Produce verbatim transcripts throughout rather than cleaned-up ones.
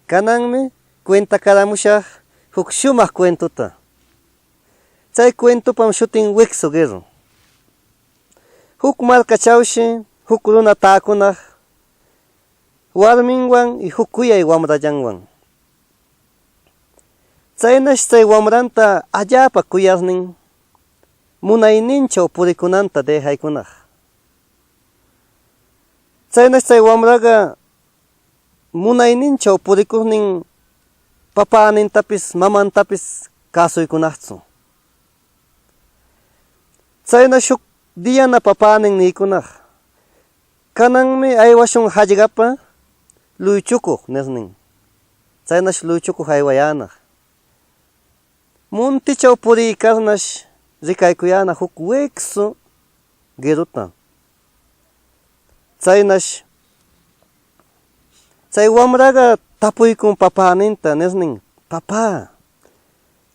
Cananmi cuentacaramushag juc shumag cuentota. Chay cuentopam shutin Wicsu Guerro. Juc marcachawshi juc runa täcunag warminwan y juc cuyay wamrallanwan. Chaynash chay wamranta allapa cuyarnin, munayninchaw puricunanta dejaycunag. Chaynash chay wamraga munayninchaw puricugnin, papänintapis mamantapis cäsuycunagtsu. Chaynash juc diyana papänin niycunag: "Cananmi aywashun jallgapa luychucug", nirnin. Chaynash luychucug aywayänag. Montichaw puriycarnash ricaycuyänag juc Wicsu Guerrota. Chaynash chay wamraga tapuycun papäninta nirnin: "Papä,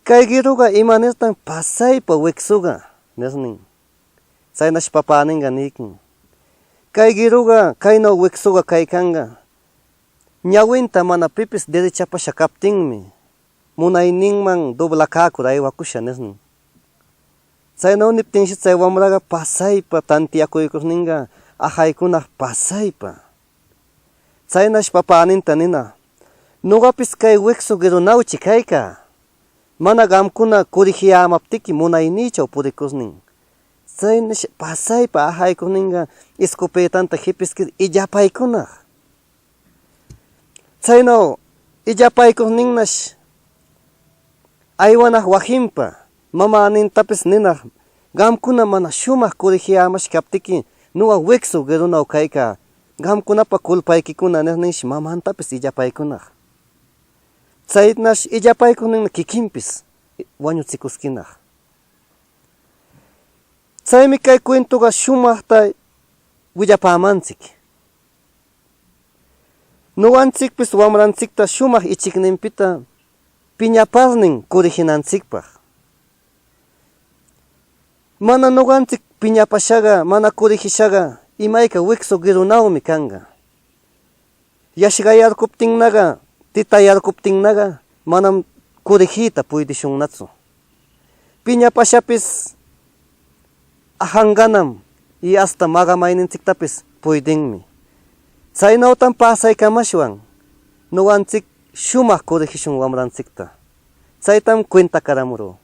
cay guerroga imanirtan pasaypa Wicsuga?", nirnin. Chaynash papäninga niycun: "Cay guerroga caynaw Wicsuga caycanga, ñawinta mana pipis derechapasha captinmi munayninman doblacäcur aywacusha", nirnin. Chaynaw niptinshi chay wamraga pasaypa tantiacuycugninga ajaycunag pasaypa. Chaynash papäninta nina: "Nogapis cay Wicsu Guerronawchi caycä, mana gamcuna curigiyämaptiqui munaynïchaw puricusnin". Chaynash pasaypa ajaycugninga escopetanta jipisquir illapaycunag. Chaynaw illapaycugninnash aywanag waginpa mamänintapis ninag: "Gamcuna mana shumag curigiyämash captiqui, noga Wicsu Guerronaw caycä, gamcunapa culpayquicuna", nirninshi mamantapis illapaycunag. Chaynash illapaycugninna quiquinpis wañuchicusquinag. Chaymi cay cuentoga shumagta willapämanchic. Noganchicpis wamranchicta shumag ichicninpita piñaparnin curiginanchicpag. Mana noganchic piñapashaga, mana curigishaga, imayca Wicsu Guerronawmi canga. Yashgayarcuptinnaga, titayarcuptinnaga, manam curigiyta puydishunnatsu. Piñapashapis ajanganam y hasta magamayninchictapis puydinmi. Chaynawtam pasaycamashwan noganchic shumag curigishun wamranchicta. Chaytam cuentacaramurü.